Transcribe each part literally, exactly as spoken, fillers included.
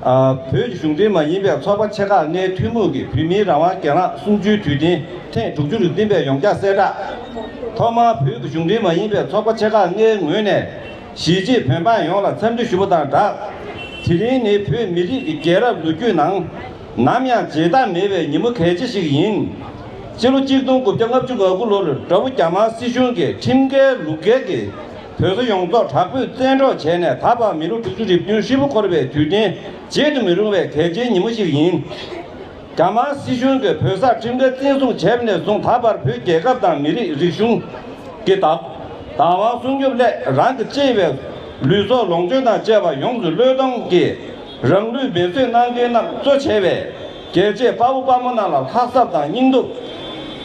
ཨ། བོད་ཀྱི་གཞུང་འབྲེལ་མ་ཡིན་པའི་ཚོགས་པ་ཆེ་ཁག་ལྔའི་ཐུན་མོང་གི་བོད་མིའི་རང་དབང་སྒེར་ལངས་གསུམ་བཅུའི་དུས་དྲན་ཐེངས་དྲུག་ཅུ་རེ་བདུན་པའི་ཡོངས་བསྒྲགས་གསལ་བསྒྲགས། ཐོག་མར་བོད་ཀྱི་གཞུང་འབྲེལ་མ་ཡིན་པའི་ཚོགས་པ་ཆེ་ཁག་ལྔའི་ངོས་ནས། གཞིས་བྱེས་བོད་འབངས་ཡོངས་ལ་འཚམས་འདྲི་ཞུ་བ་དང་སྦྲགས། དེ་རིང་ནི་བོད་མི་རིགས་ཀྱི་རྒྱལ་རབས་ལོ་རྒྱུས་ནང་ནམ་ཡང་བརྗེད་ཐབས་མེད་པའི་ཉིན་མོ་གལ་ཆེ་ཞིག་ཡིན། སྤྱི་ལོ་གཅིག་སྟོང་དགུ་བརྒྱ་ལྔ་བཅུ་ང་དགུ་ལོར་དགྲ་བོ་རྒྱ་དམར་སྲིད་གཞུང་གིས་ཁྲིམས་འགལ་ལུགས་འགལ་གྱིས་བོད་ས་ཡོངས་རྫོགས་དྲག་པོས་བཙན་འཕྲོག་བྱས་ནས། ད་བར་མི་ལོ་དྲུག་ཅུ་རེ་བདུན་ཧྲིལ་པོ་འཁོར་བའི་དུས་དྲན་བརྗེད་དུ་མི་རུང་བའི་གལ་ཆེའི་ཉིན་མོ་ཞིག་ཡིན། རྒྱ་དམར་སྲིད་གཞུང་གིས་བོད་སར་ཁྲིམས་འགལ་བཙན་བཟུང་བྱས་པ་ནས་བཟུང་ད་བར་བོད་རྒྱལ་ཁབ་དང་མི་རིགས། རིག་གཞུང་གི་བདག་བདག་དབང་སྲུང་སྐྱོབ་སླད། རང་གི་གཅེས་པའི་ལུས་སྲོག་ལོངས་སྤྱོད་དང་བཅས་པ་ཡོངས་སུ་བློས་གཏོང་གིས་རང་ལུས་མེར་སྲེག་གནང་མཁན་རྣམས་གཙོ་བྱས་པའི་རྒྱལ་གཅེས་དཔའ་བོ་དཔའ་མོ་རྣམས་ལ་ལྷག་བསམ་དང་སྙིང་སྟོབས།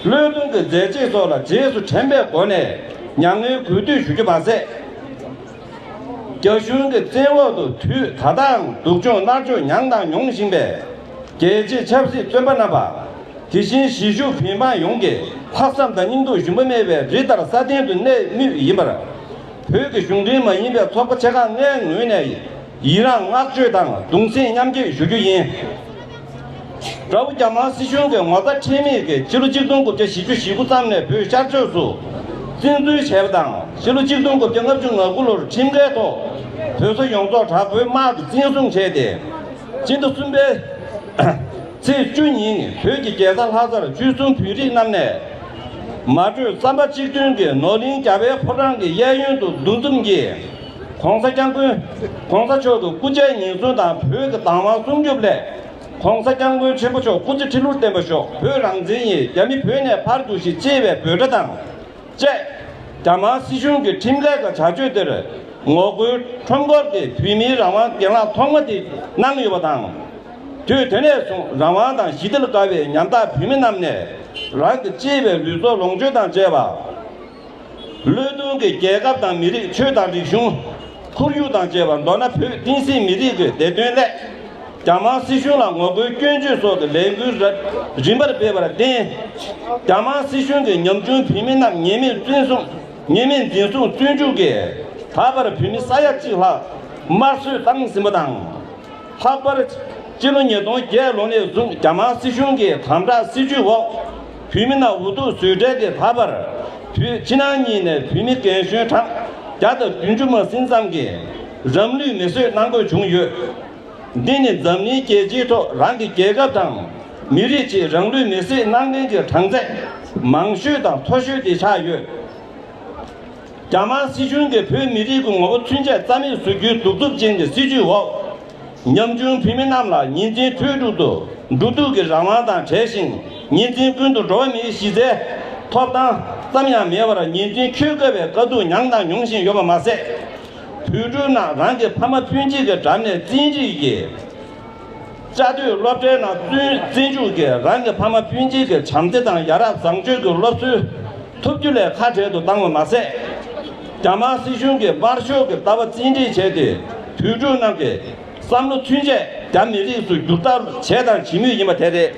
བློས་གཏོང་གི་མཛད་རྗེས་སོགས་ལ་རྗེས་སུ་དྲན་པའི་སྒོ་ནས་མྱ་ངན་གུས་འདུད་ཞུ་རྒྱུ་མ་ཟད། རྒྱ་གཞུང་གི་བཙན་འོག་ཏུ་དུས་ད་ལྟའང་སྡུག་སྦྱོང་མནར་གཅོད་མྱངས་དང་མྱོང་བཞིན་པའི་རྒྱལ་གཅེས་ཆབ་སྲིད་བཙོན་པ་རྣམ་པ། དེ་བཞིན་གཞིས་བཞུགས་བོད་འབངས་ཡོངས་ཀྱིས་ལྷག་བསམ་དང་སྙིང་སྟོབས་ཞུམ་པ་མེད་པའི་རི་ལྟར་སྲ་བརྟན་དུ་གནས་མུས་ཡིན་པར། བོད་ཀྱི་གཞུང་འབྲེལ་མ་ཡིན་པའི་ཚོགས་པ་ཆེ་ཁག་ལྔའི་ངོས་ནས་ཡི་རངས་བསྔགས་བརྗོད་དང་གདུང་སེམས་མཉམ་སྐྱེད་ཞུ་རྒྱུ་ཡིན། དགྲ་བོ་རྒྱ་དམར་སྲིད་གཞུང་གིས་ངོ་ཚ་ཁྲེལ་མེད་ཀྱིས་ཕྱི་ལོ་གཅིག་སྟོང་དགུ་བརྒྱ་བཞི་བཅུ་ཞེ་དགུ་ཙམ་ནས་བོད་ཤར་ཕྱོགས་སུ་བཙན་འཛུལ་བྱས་པ་དང་། ཕྱི་ལོ་གཅིག་སྟོང་དགུ་བརྒྱ་ལྔ་བཅུ་ང་དགུ་ལོར་ཁྲིམས་འགལ་ཐོག་བོད་ས་ཡོངས་རྫོགས་དྲག་པོའི་དམག་གིས་བཙན་བཟུང་བྱས་ཏེ། སྤྱི་ཟླ་གསུམ་པའི་ཚེས་བཅུ་ཉིན་བོད་ཀྱི་རྒྱལ་ས་ལྷ་སར་ཆོལ་གསུམ་བོད་རིགས་རྣམས་ནས་མ་གྲོས་བསམ་པ་གཅིག་མཐུན་གྱིས་ནོར་གླིང་རྒྱལ་བའི་ཕོ་བྲང་གི་གཡས་གཡོན་དུ་འདུ་འཛོམས་ཀྱིས། ༸གོང་ས་༸སྐྱབས་མགོན་༸གོང་ས་མཆོག་གི་སྐུ་ཕྱྭའི་ཉེན་སྲུང་དང་བོད་ཀྱི་བདག་དབང་སྲུང་སྐྱོབ་སླད། ༸གོང་ས་༸སྐྱབས་མགོན་ཆེན་པོ་མཆོག་སྐུ་ཚེ་ཁྲི་ལོར་བརྟན་པར་ཤོག །བོད་རང་བཙན་ཡིན། རྒྱ་མི་བོད་ནས་ཕར་རྒྱུགས་ཤིག་ཅེས་པའི་འབོད་སྒྲ་དང་བཅས། རྒྱ་དམར་སྲིད་གཞུང་གི་ཁྲིམས་འགལ་གྱི་བྱ་སྤྱོད་དེར་ངོ་རྒོལ་ཁྲོམ་སྐོར་གྱིས་བོད་མིའི་རང་དབང་སྒེར་ལངས་ཐོག་མ་དེ་གནང་ཡོད་པ་དང་། དུས་དེ་ནས་བཟུང་རང་དབང་དང་ཞི་བདེ་ལ་དགའ་བའི་ཉམ་ཐག་བོད་མི་རྣམས་ནས་རང་གི་གཅེས་པའི་ལུས་སྲོག་ལོངས་སྤྱོད་དང་བཅས་པ། བློས་གཏོང་གིས་རྒྱལ་ཁབ་དང་མི་རིགས། ཆོས་དང་རིག་གཞུང་། ཁོར་ཡུག་དང་བཅས་པ། མདོར་ན་བོད་བསྟན་སྲིད་མི་རིགས་ཀྱི་བདེ་དོན་སླད། རྒྱ་དམར་སྲིད་གཞུང་ལ་ངོ་རྒོལ་སྐྱོན་བརྗོད་སོགས་ཀྱི་ལས་འགུལ་ར་རིམ་པར་སྤེལ་བར་བརྟེན། རྒྱ་དམར་སྲིད་གཞུང་གིས་ཉམ་ཆུང་བོད་མི་རྣམས་ཉེས་མེད་བཙོན་བཟུང་། ཉེས་མེད་འཛིན་བཟུང་བཙོན་འཇུག་གིས་ད་བར་བོད་མི་ས་ཡ་གཅིག་ལྷག་དམར་གསོད་བཏང་ཟིན་པ་དང་། ལྷག་པར། སྤྱི་ལོ་ཉིས་སྟོང་བརྒྱད་ལོ་ནས་བཟུང་རྒྱ་དམར་སྲིད་གཞུང་གི་དམ་དྲག་སྲིད་བྱུས་འོག་བོད་མི་རྣམས་འུ་ཐུག་བཟོད་བྲལ་གྱིས་ད་བར་བོད་ཕྱི་ནང་གཉིས་ནས་བོད་མི་རྒན་གཞོན་གྲངས་བརྒྱ་དང་བདུན་ཅུ་མ་ཟིན་ཙམ་གྱིས་རང་ལུས་མེར་སྲེག་གནང་དགོས་བྱུང་ཡོད། འདི་ནི་འཛམ་གླིང་རྒྱལ་སྤྱིའི་ཐོག་རང་གི་རྒྱལ་ཁབ་དང་མི་རིགས་ཆེད་རང་ལུས་མེར་སྲེག་གནང་མཁན་གྱི་གྲངས་ཚད་མང་ཤོས་དང་མཐོ་ཤོས་དེ་ཆགས་ཡོད། རྒྱ་དམར་སྲིད་གཞུང་གིས་བོད་མི་རིགས་ཀྱི་ངོ་བོ་ཚུན་ཆད་རྩ་མེད་བཟོ་རྒྱུའི་གདུག་རྩུབ་ཅན་གྱི་སྲིད་བྱུས་འོག་ཉམ་ཆུང་བོད་མི་རྣམས་ལ་ཉིན་མཚན་དུས་དྲུག་ཏུ་འགྲོ་འདུག་གི་རང་དབང་དང་བྲལ་ཞིང་། ཉིན་མཚན་ཀུན་ཏུ་འགྲོ་བ་མིའི་གཞི་རྩའི་ཐོབ་ཐང་ཙམ་ཡང་མེད་པར་ཉིན་མཚན་འཁྱོལ་དཀའ་བའི་དཀའ་སྡུག་མྱངས་དང་མྱོང་བཞིན་ཡོད་པ་མ་ཟད། བོད་ཕྲུག་རྣམས་རང་གི་ཕ་མ་སྤུན་མཆེད་ཀྱི་འགྲམ་ནས་བཙན་ཁྲིད་ཀྱིས། བཅའ་སྡོད་སློབ་གྲྭའི་ནང་བཙོན་བཙོན་འཇུག་གིས་རང་གི་ཕ་མ་སྤུན་མཆེད་ཀྱི་བྱམས་བརྩེ་དང་ཡ་རབས་བཟང་སྤྱོད་ཀྱི་སློབ་གསོའི་ཐོབ་རྒྱུ་ལས་ཁ་བྲལ་དུ་བཏང་བ་མ་ཟད། རྒྱ་དམར་སྲིད་གཞུང་གིས་དམར་ཤོག་གི་ལྟ་བ་བཙན་ཁྲིད་བྱས་ཏེ། བོད་ཕྲུག་རྣམས་ཀྱི་བསམ་བློ་ཚུན་ཆད་རྒྱ་མི་རིགས་སུ་བསྒྱུར་ཐབས་བྱས་དང་བྱེད་མུས་ཡིན་པ་དེ་རེད།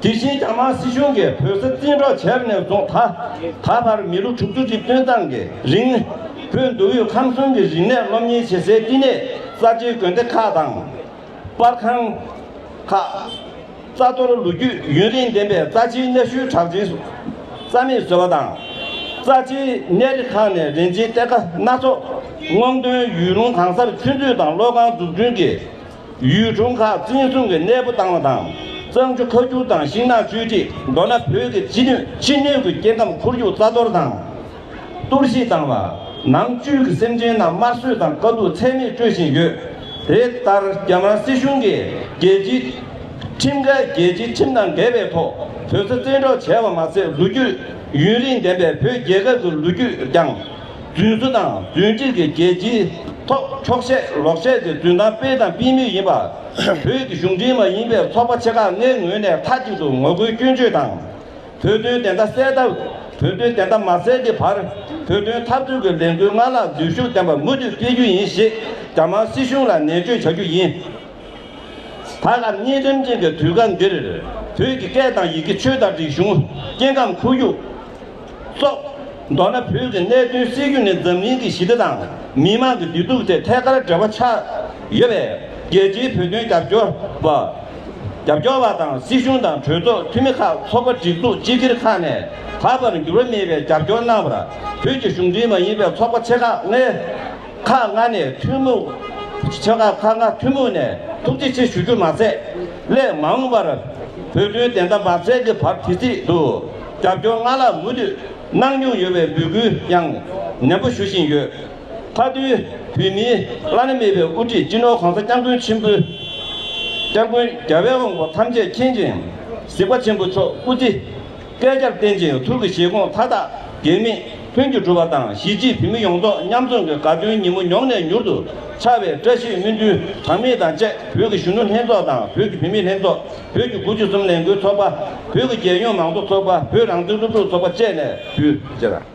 དེ་བཞིན་རྒྱ་དམར་སྲིད་གཞུང་གིས་བོད་ས་བཙན་འཕྲོག་བྱས་པ་ནས་བཟུང་ད་ད་བར་མི་ལོ་དྲུག་ཅུ་རེ་བདུན་ཙམ་གྱི་རིང་། བོད་མདོ་དབུས་ཁམས་གསུམ་གྱི་རིག་གནས་སློབ་གཉེར་བྱེད་སའི་བསྟི་གནས་གསར་བརྗེའི་དགོན་སྡེ་ཁག་དང་། པར་ཁང་ཁག་རྩ་གཏོར་ལོ་རྒྱུས་ཡུན་རིང་ལྡན་པའི་རྩ་ཆེའི་གནའ་ཤུལ་གྲགས་ཅན་རྩ་མེད་བཟོས་པ་དང་། རྩ་ཆེའི་གནས་རི་ཁག་ནས་རིན་ཆེན་གཏེར་ཁ་སྣ་ཚོགས། སྔོག་འདོན་ཡུལ་ལུང་གང་སར་ཆུ་མཛོད་དང་གློག་ཁང་འཛུགས་སྐྲུན་གྱི་ཡུལ་གྲུ་ཁག་བཙན་བཟུང་གིས་གནས་སྤོ་བཏང་བ་དང་། གཙང་ཆུ་ཁ་སྒྱུར་དང་ཤིང་ནགས་བཅོས་སྒྲིག་མདོར་ན་བོད་ཀྱི་ཕྱི་སྣོད་ཕྱི་སྣོད་ཀྱི་སྐྱེ་ཁམས་ཁོར་ཡུག་རྩ་གཏོར་དང་། གཏོར་བཤིག་བཏང་བ། ནང་བཅུད་ཀྱི་སེམས་ཅན་རྣམས་དམར་གསོད་དང་དཀའ་སྡུག་ཚད་མེད་སྤྲོད་བཞིན་ཡོད། དེ་ལྟར་རྒྱ་དམར་སྲིད་གཞུང་གིས་རྒྱལ་སྤྱིའི་ཁྲིམས་འགལ་རྒྱལ་སྤྱིའི་ཁྲིམས་དང་འགལ་བའི་ཐོག་བོད་ས་བཙན་འཕྲོག་བྱས་པ་མ་ཟད། ལོ་རྒྱུས་ཡུན་རིང་ལྡན་པའི་བོད་རྒྱལ་ཁབ་ཀྱི་ལོ་རྒྱུས་ཀྱང་རྫུན་བཟོ་དང་རྫུན་སྒྲིག་གིས་རྒྱལ་སྤྱིའི་ཐོག་འཁྱོག་བཤད་ལོག་བཤད་ཀྱི་རྫུན་གཏམ་སྤེལ་དང་སྤེལ་མུས་ཡིན་པ། བོད་ཀྱི་གཞུང་འབྲེལ་མ་ཡིན་པའི་ཚོགས་པ་ཆེ་ཁག་ལྔའི་ངོས་ནས་མཐའ་གཅིག་ཏུ་ངོ་རྒོལ་སྐྱོན་བརྗོད་དང་། བོད་དོན་བདེན་མཐའ་གསལ་ཐབས། བོད་དོན་བདེན་མཐའ་མ་གསལ་གྱི་བར་བོད་དོན་འཐབ་རྩོད་ཀྱི་ལས་འགུལ་སྔར་ལྷག་ནུས་ཤུགས་ལྡན་པ་མུ་མཐུད་སྤེལ་རྒྱུ་ཡིན་ཞེས་རྒྱ་དམར་སྲིད་གཞུང་ལ་ནན་བརྗོད་བྱ་རྒྱུ་ཡིན། ད་སྐབས་གཉན་འགྲམ་ཅན་གྱི་དུས་སྐབས་འདིར་བོད་ཀྱི་སྐད་དང་ཡི་གེ། ཆོས་དང་རིག་གཞུང་། སྐྱེ་ཁམས་ཁོར་ཡུག་སོགས། མདོར་ན་བོད་ཀྱི་གནད་དོན་སེལ་རྒྱུ་ནི་འཛམ་གླིང་གི་ཞི་བདེ་དང་མི་དམངས་ཀྱི་བདེ་སྡུག་དེ་ཐད་ཀར་འབྲེལ་བ་ཆགས་ ཡོད་པས། རྒྱལ་སྤྱིའི་བོད་དོན་རྒྱབ་སྐྱོར་པ། རྒྱབ་སྐྱོར་བ་དང་སྲིད་གཞུང་དང་གྲོས་ཚོགས་འཐུས་མི་ཁག་ཚོགས་པ་སྒྲིག་འཛུགས་སྤྱི་སྒེར་ཁག་ནས་ད་བར་འགྱུར་བ་མེད་པའི་རྒྱབ་སྐྱོར་གནང་བར་བོད་ཀྱི་གཞུང་འབྲེལ་མ་ཡིན་པའི་ཚོགས་པ་ཆེ་ཁག་ལྔའི་ཁག་ལྔ་ནས་ཐུན་མོང་ཆེ་ཁག་ཁག་ལྔ་ཐུན་མོང་ནས་ཐུགས་རྗེ་ཆེ་ཞུ་རྒྱུ་མ་ཟད། སླད་མ་འོངས་པར་བོད་དོན་བདེན་མཐའ་མ་གསལ་གྱི་བར་དུས་ཚོད་དུ་རྒྱབ་སྐྱོར་སྔར་ལྷག་མུ་མཐུད་གནང་མྱོང་ཡོད་པའི་འབོད་སྐུལ་ཡང་ནན་པོ་ཞུ་བཞིན་ཡོད། མཐའ་དོན་བོད་མིའི་བླ་ན་མེད་པའི་དབུ་ཁྲིད་སྤྱི་ནོར་༸གོང་ས་༸སྐྱབས་མགོན་ཆེན་པོའི་སྐྱབས་མགོན་རྒྱལ་བའི་དབང་པོ་ཐམས་ཅད་མཁྱེན་ཅིང་། གཟིགས་པ་ཆེན་པོ་མཆོག་སྐུ་ཚེ་བསྐལ་བརྒྱར་བརྟན་ཅིང་ཐུགས་ཀྱི་བཞེད་དགོངས་མཐའ་དག་གེགས་མེད་ལྷུན་གྱིས་གྲུབ་པ་དང་། གཞིས་བྱེས་བོད་མི་ཡོངས་རྫོགས་མཉམ་འཛོམས་ཀྱི་དགའ་སྟོན་ཉིན་མོ་མྱོང་གནས་མྱུར་དུ་འཆར་བའི་བཀྲ་ཤིས་སྨོན་འདུན་གྲངས་མེད་དང་བཅས། བོད་ཀྱི་གཞོན་ནུ་ལྷན་ཚོགས་དང་བོད་ཀྱི་བུད་མེད་ལྷན་ཚོགས། བོད་ཀྱི་དགུ་བཅུ་གསུམ་ལས་འགུལ་ཚོགས་པ། བོད་ཀྱི་རྒྱལ་ཡོངས་མང་གཙོ་ཚོགས་པ། བོད་རང་བཙན་སློབ་ཕྲུག་ཚོགས་པ་བཅས་ནས་འབུལ་ཞུ་རྒྱུ།